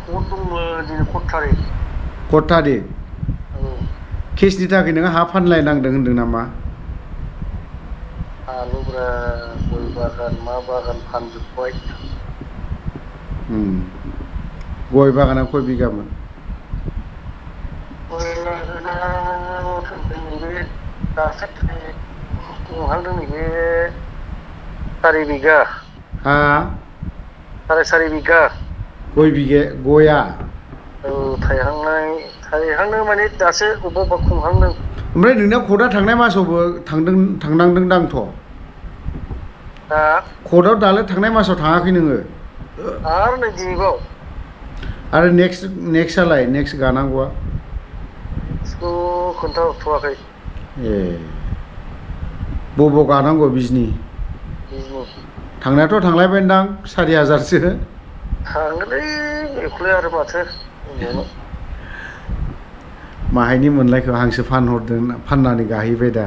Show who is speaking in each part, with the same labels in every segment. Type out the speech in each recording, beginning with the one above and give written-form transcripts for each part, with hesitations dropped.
Speaker 1: कट दंमोन दिनै
Speaker 2: कट थारिख केसनि थाखाय नोङो हा फानलायनांदों होनदों नामा?
Speaker 1: आलुब्रा गय बागान मा बागान फानजोब्बाय।
Speaker 2: गय बागाना खय बिगामोन?
Speaker 1: गय बागाना नैबे दासो खुंहांदों नैबे 4 बिगा।
Speaker 2: हा?
Speaker 1: 4.5 बिगा।
Speaker 2: गया?
Speaker 1: औ थायहांनो माने दासो अबेबा खुंहांदों।
Speaker 2: ओमफ्राय नोंना कर्टआ थांनाय मासावबो थांनांदोंदांथ'?
Speaker 1: दा
Speaker 2: कर्टआव दालाय थांनाय मासाव थाङाखै नोङो?
Speaker 1: आरो नै दिनैबाव।
Speaker 2: आरो नेक्स्ट गानांगौआ?
Speaker 1: नेक्स्टखौ खोन्थाहरथ'वाखै।
Speaker 2: ए बबाव गानांगौ बिजनि? थांनायाथ' थांलायबायदां 4,000सो?
Speaker 1: थाङोलै बेखौलाय आरो माथो बुंबावनो।
Speaker 2: माहायनि मोनलायखौ हांसो फाननानै गाहैबाय दा?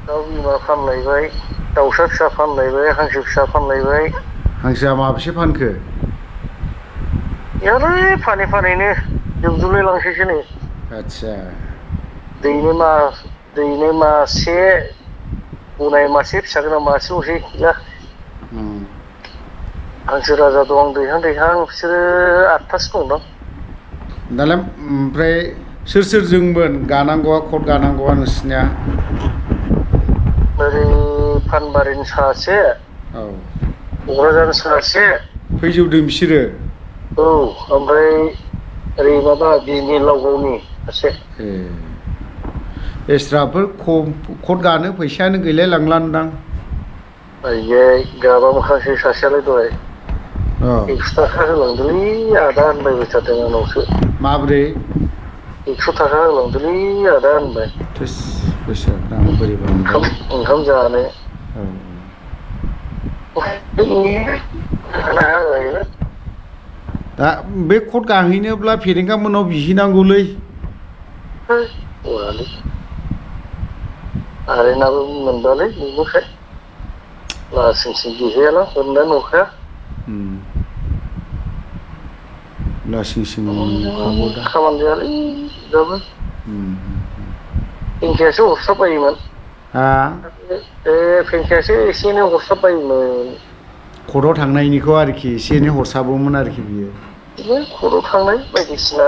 Speaker 1: दाउ बिमा फानलायबाय, दाउसा फिसा फानलायबाय, हांसो फिसा फानलायबाय।
Speaker 2: हांसोआ माबेसे फानखो?
Speaker 1: गैयालै फानैनो जोबजोबलाय लांसैसो नै।
Speaker 2: आदसा।
Speaker 1: दैनो मासे, गनाय मासे, फिसा गोनां मासेल'सै गैला। हांसो राजा दं दैहां बिसोरो 8थासो दंदां।
Speaker 2: दालाय ओमफ्राय सोरजोंमोन गानांगौआ कर्ट गानांगौआ नोंसिनिया?
Speaker 1: ओरै फानबारिनि सासे,
Speaker 2: औ।
Speaker 1: क'क्राझारनि सासे।
Speaker 2: फैजोबदों बिसोरो?
Speaker 1: औ ओमफ्राय ओरै माबा बिजनि लावगावनि सासे।
Speaker 2: एस्राफोर कर्ट गानो फैसायानो गैलाय लांलान्दां।
Speaker 1: आयै गाबा मोखांसै सासेयालाय दहाय।
Speaker 2: औ।
Speaker 1: 100 थाखा होलांदोलै आदा होनबाय थादों आंनावसो।
Speaker 2: माब्रै?
Speaker 1: 100 थाखा होलांदोलै आदा होनबाय।
Speaker 2: थोस फैसाफ्रा बोरैबा मोनबाय।
Speaker 1: ओंखाम जानो।
Speaker 2: औ। दा बे कर्ट गाहैनोब्ला फेरेंगा मोननाव बिहैनांगौलै।
Speaker 1: आरैनाबो मोनबालै बिनिफ्राय लासिंसिं गैखायाना मोननाय नंखाया।
Speaker 2: लासिंसिं नंखागौ दा।
Speaker 1: खामानि जायालै दाबो। फेंखायासो हरस्लाबबायोमोन।
Speaker 2: हा?
Speaker 1: फेंखायासो एसे एनै हरस्लाबबायोमोन।
Speaker 2: कर्टआव थांनायनिखौ आरोखि एसे एनै हरसाबोमोन आरोखि बियो।
Speaker 1: बिदिनो कर्टआव थांनाय बायदिसिना।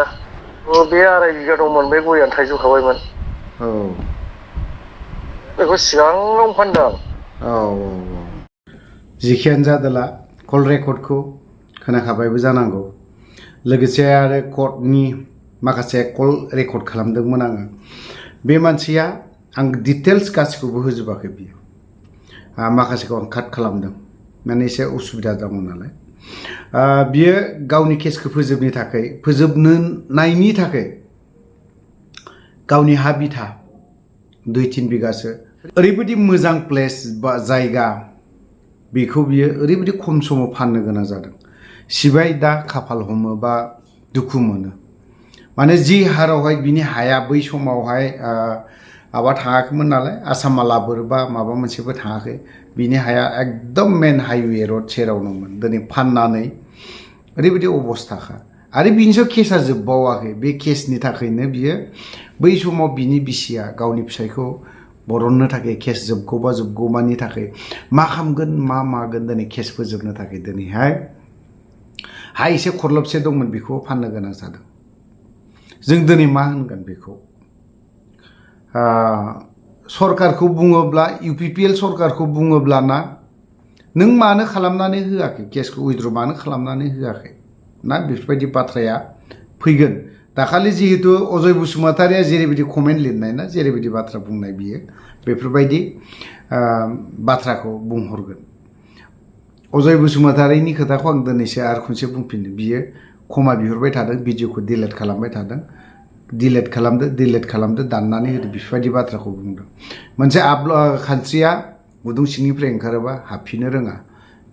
Speaker 1: बे 2.5 बिगा दंमोन बे गयानो थाइजोबखाबायमोन।
Speaker 2: औ।
Speaker 1: बेखौ सिगाङावनो फानदों आं।
Speaker 2: औ। जेखियानो जादोला कल रेकर्डखौ खोनाखाबायबो जानांगौ। लोगोसे आरो कर्टनि माखासे कल रेकर्ड खालामदोंमोन आङो। बे मानसिया आं डिटेल्स गासिखौबो होजोबाखै बियो। माखासेखौ आं काट खालामदों माने एसे उसुबिदा दंमोन नालाय। बियो गावनि केसखौ फोजोबनायनि थाखाय गावनि हा बिथा 2-3 बिगासो ओरैबायदि मोजां प्लेस बा जायगा बेखौ बियो ओरैबायदि खम समाव फाननो गोनां जादों। सिबाय दा खाफाल हमोबा दुखु मोनो। माने जि हारावहाय बिनि हाया बै समावहाय माबा थाङाखैमोन नालाय आसाम मालाफोर बा माबा मोनसेबो थाङाखै। बिनि हाया एकदम मेन हाइवे रड सेराव दंमोन। दिनै फाननानै ओरैबायदि अबस्थाखा आरो बिनिसायाव केसा जोबबावाखै। बे केसनि थाखायनो बियो बै समाव बिनि बिसिया गावनि फिसायखौ बरननो थाखाय केस जोबगौमानि थाखाय मा खालामगोन मा मागोन दिनै केस फोजोबनो थाखाय दिनैहाय हा एसे खरलबसे दंमोन बेखौ फाननो गोनां जादों। जों दिनै मा होनगोन बेखौ? सरकारखौ बुङोब्ला UPPL सरकारखौ बुङोब्लाना नों मानो खालामनानै होआखै केसखौ उइथड्र मानो खालामनानै होआखै ना बेफोरबायदि बाथ्राया फैगोन। दाखालि जिहेतु अजय बसुमतारिया जेरैबायदि कमेन्ट लिरनाय ना जेरैबायदि बाथ्रा बुंनाय बियो बेफोरबायदि बाथ्राखौ बुंहरगोन। अजय बसुमतारिनि खोथाखौ आं दिनैसो आरो खनसे बुंफिनो। बियो क्षमा बिहरबाय थादों, भिडिअखौ डिलिट खालामबाय थादों। डिलिट खालामदो दाननानै होदो बेफोरबायदि बाथ्राखौ बुंदों। मोनसे खानस्रिया गुदुं सिंनिफ्राय ओंखारोबा हाबफिननो रोङा।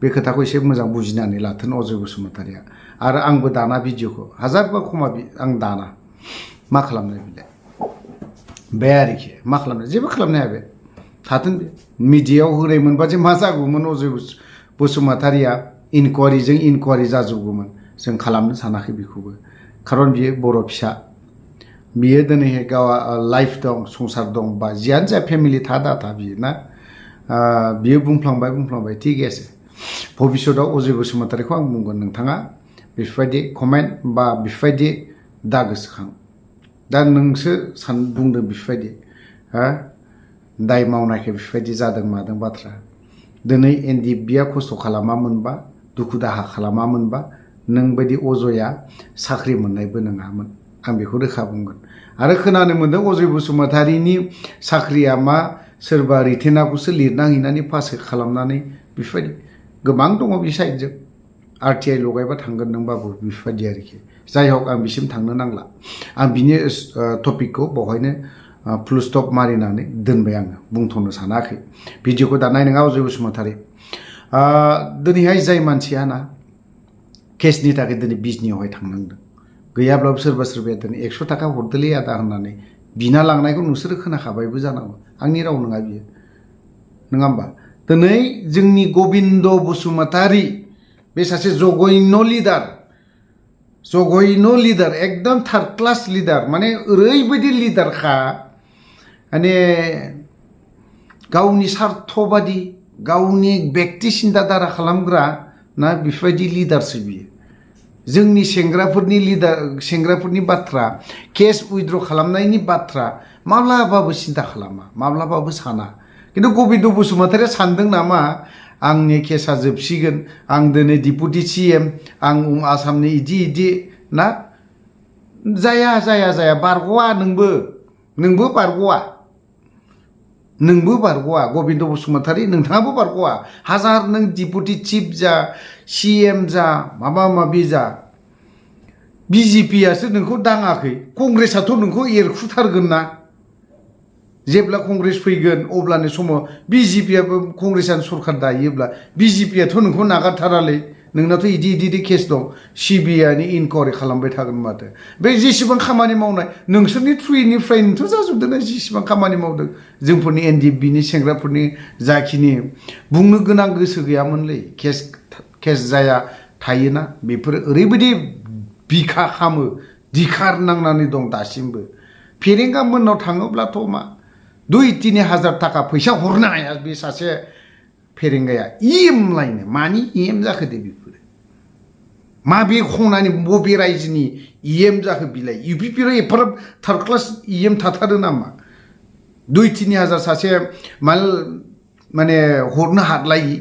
Speaker 2: बे खोथाखौ एसे मोजां बुजिनानै लाथों अजय बसुमतारिया। आरो आंबो दाना भिडिअखौ हाजारबा क्षमा आं दाना मा खालामनो बिलाय बे आरोखि मा खालामनो जेबो खालामनो हाया बे थाथों। बे मिडियायाव होनाय मोनबा जे मा जागौमोन अजय बसुमतारिया इनकुवारि जाजोबगौमोन। जों खालामनो सानाखै बेखौबो खारन बियो बर' फिसा बियो दिनैहाय गावा लाइफ दं संसार दं बा जियानो जा फेमिलि था दाथा बियो ना बियो बुंफ्लांबाय थिग আছে भबिष्यतआव अजय बसुमतारीखौ आं बुंगोन नोंथाङा बेफोरबायदि कमेन्ट बा बेफोरबायदि दा गोसोखां दा नोंसो बुंदों बेफोरबायदि दाय मावनायखाय बेफोरबायदि जादों मादों बाथ्रा दिनै एनडिएफबिआ खस्थ' खालामामोनबा दुखु दाहा खालामामोनबा नों बायदि अजया साख्रि मोननायबो नङामोन आं बेखौ रोखा बुंगोन आरो खोनानो मोन्दों अजय बसुमतारीनि साख्रिया मा सोरबा रिटेनाखौसो लिरना हैनानै पास खालामनानै बेफोरबायदि गोबां दङ बे साइडजों आरटिआइ लगायबा थांगोन नोंबाबो बेफोरबायदि आरोखि जाय हक आं बिसिम थांनो नांला आं बिनि टपिकखौ बेवहायनो फुल स्टप मारिनानै दोनबाय आङो बुंथ'नो सानाखै भिडिअखौ दानाय नङा अजय बसुमतारी दिनैहाय जाय मानसिया ना केसनि थाखाय दिनै बिजनियावहाय थांनांदों गैयाब्लाबो सोरबाया दिनै 100 थाखा हरदोलै आदा होननानै बिना लांनायखौ नोंसोरो खोनाखाबायबो जानांगौ आंनि राव नङा बियो नङा होमबा दिनै जोंनि गबिन्द बसुमतारी बे सासे जघन्य लिडार एकदम थार्ड क्लास लिडार माने ओरैबायदि लिडारखा माने गावनि स्वार्थबादि गावनि बेक्ति सिन्था धारा खालामग्रा ना बेफोरबायदि लिडारसो बियो जोंनि सेंग्राफोरनि बाथ्रा केस उइथड्र खालामनायनि बाथ्रा माब्लाबाबो सिन्था खालामा माब्लाबाबो साना किन्तु गबिन्द बसुमतारीया सानदों नामा आंनि केसा जोबसिगोन आं दिनै डिपुटि सिएम आं आसामनि इदि ना जाया बारग'आ नोंबो बारग'आ गबिन्द बसुमतारी नोंथाङाबो बारग'आ हाजार नों डिपुटि चिफ जा सिएम जा माबा माबि जा बिजेपियासो नोंखौ दाङाखै कंग्रेसआथ' नोंखौ एरखुथारगोन ना जेब्ला कंग्रेस फैगोन अब्लानि समाव बिजेपियाबो कंग्रेसआनो सरकार दायोब्ला बिजेपियाथ' नोंखौ नागारथारालै नोंनाथ' इदि केस दं सिबिआइनि इनकुवारि खालामबाय थागोन माथो बे जेसेबां खामानि मावनाय नोंसोरनि थ्रुयैनिफ्रायनोथ' जाजोबदों ना जेसेबां खामानि मावदों जोंफोरनि एनडिएफबिनि सेंग्राफोरनि जाखिनि बुंनो गोनां गोसो गैयामोनलै केस जाया थायोना बेफोर ओरैबायदि बिखा खामो दिखार नांनानै दं दासिमबो फेरेंगा मोननाव थाङोब्लाथ' मा 2-3 हाजार थाखा फैसा हरनो हाया बे सासे फेरेंगाया लायनो मानि जाखो दे बेफोरो माबे खनानि बबे रायजोनि जाखो बिलाय इउपिपिआव एफाराब थार्ड क्लास थाथारो नामा 2-3 हाजार सासे माने हरनो हादलायि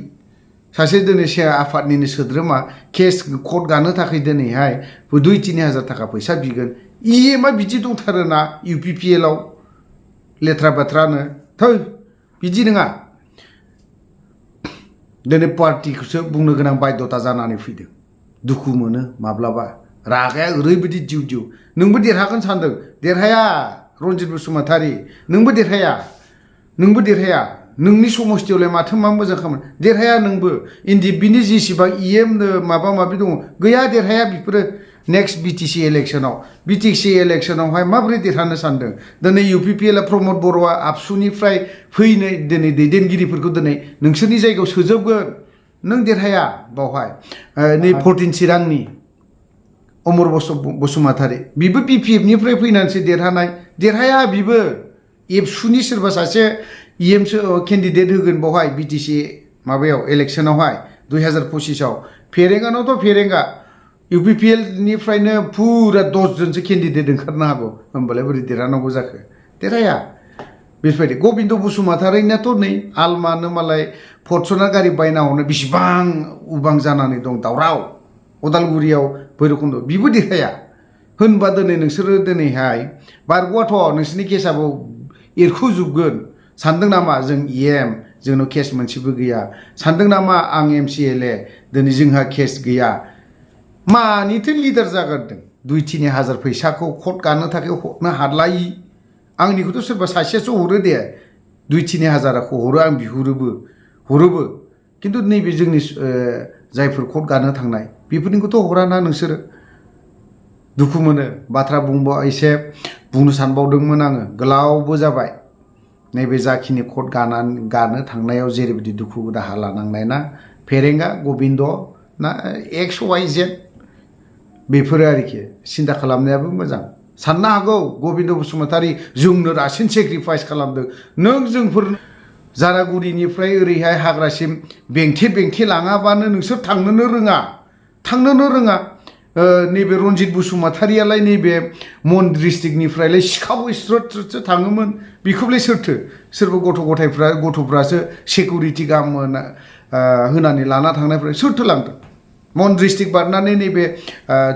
Speaker 2: सासे दिनै आफादनिनो सोद्रोमा केस कर्ट गानो थाखाय दिनैहाय 2-3 हाजार थाखा फैसा बिगोन बिदि दंथारोना इउपिपिएलआव लेथ्रा बाथ्रानो थै बिदि नङा दिनै पार्टिखौसो बुंनो गोनां बाध्यता जानानै फैदों दुखु मोनो माब्लाबा रागाया ओरैबायदि दिउ नोंबो देरहागोन सानदों देरहाया रन्जित बसुमतारी नोंबो देरहाया नोंनि समस्थियावलाय माथो मा मोजां खामानि देरहाया नोंबो एनडिएफबिनि जेसेबां माबा माबि दङ गैया देरहाया बेफोरो नेक्स्ट बिटिसि इलेक्सनावहाय माबोरै देरहानो सानदों दिनै इउपिपिएलआ प्रमद बर'आ आबसुनिफ्राय फैनाय दिनै दैदेनगिरिफोरखौ दिनै नोंसोरनि जायगायाव सोजोबगोन नों देरहाया बावहाय नै 14 चिरांनि अमर बसुमतारी बिबो बिपिएफनिफ्राय फैनानैसो देरहाया बिबो एबसुनि सोरबा सासे केन्डिडेट होगोन बावहाय बिटिसि माबायाव इलेक्सनावहाय 2025आव फेरेंगानावथ' फेरेंगा इउपिपिएलनिफ्रायनो फुरा 10 जनसो केन्डिडेट ओंखारनो हागौ होमबालाय बोरै देरहानांगौ जाखो देरहाया बेफोरबायदि गबिन्द बसुमतारीनाथ' नै आलमानो मालाय फर्सुनार गारि बायना हरनो बेसेबां उबां जानानै दं दावराव उदालगुरियाव भैरबकुन्द बिबो देरहाया होनबा दिनै नोंसोरो दिनैहाय बारग'आथ' नोंसोरनि केसाबो एरखुजोबगोन सानदों नामा जों जोंनाव केस मोनसेबो गैया सानदों नामा आं MCLA दिनै जोंहा केस गैया मानिथो लिडार जागारदों 2-3 हाजार फैसाखौ कर्ट गानो थाखाय हरनो हादलायि आंनिखौथ' सोरबा सासेयासो हरो दे 2-3 हाजारखौ हरो आं हरोबो किन्तु नैबे जोंनि जायफोर कर्ट गानो थांनाय बेफोरनिखौथ' हराना नोंसोरो दुखु मोनो बाथ्रा एसे बुंनो सानबावदोंमोन आङो गोलावबो जाबाय नैबे जाखिनि कर्ट गानो थांनायाव जेरैबायदि दुखु दाहा लानांनाय ना फेरेंगा गबिन्द ना XYZ बेफोरो आरोखि सिन्था खालामनायाबो मोजां साननो हागौ गबिन्द बसुमतारी जोंनो रासिन सेक्रिफाइस खालामदों नों जोंफोर जारागुरिनिफ्राय ओरैहाय हाग्रासिम बेंथे बेंथे लाङाबानो नोंसोर थांनोनो रोङा नैबे रन्जित बसुमतारीयालाय नैबे मन डिस्ट्रिक्टनिफ्रायलाय सिखावै स्रोद थाङोमोन बेखौलाय सोरबा गथ'फ्रासो सिकिउरिटि गाहाम होनानै लाना थांनायफ्रा सोरथो लांदों मन डिस्ट्रिक्ट बारनानै नैबे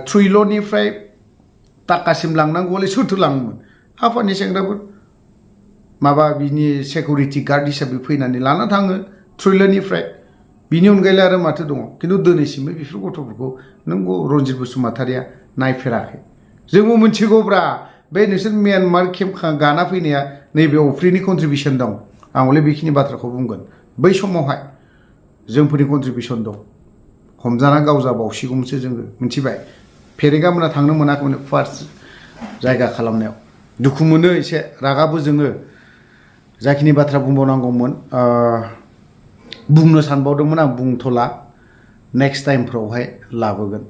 Speaker 2: थ्रुइलनिफ्राय टाकासिम लांनांगौलाय सोरथो लाङोमोन आफादनि सेंग्राफोर माबा बिनि सिकिउरिटि गार्ड हिसाबै फैनानै लाना थाङो थ्रुइलनिफ्राय बिनि अनगायै आरो माथो दङ खिन्थु दिनैसिमबो बेफोर गथ'फोरखौ नों रन्जित बसुमतारीया नायफेराखै जोंबो मिथिगौब्रा बे नोंसोर म्यानमार केम्प गाना फैनाया नैबे अफ्रिनि कन्ट्रिबिउसन दं आं हले बेखिनि बाथ्राखौ बुंगोन बै समावहाय जोंफोरनि कन्ट्रिबिउसन दं हमजाना गावजाबावसिगौमोनसो जोङो मिथिबाय फेरेंगा मोना थांनो मोनाखैमोन फार्स्ट जायगा खालामनायाव दुखु मोनो एसे रागाबो जोङो जाखिनि बाथ्रा बुंबावनांगौमोन बुंनो सानबावदोंमोन आं बुंथ'ला नेक्स्ट टाइमफ्रावहाय लाबोगोन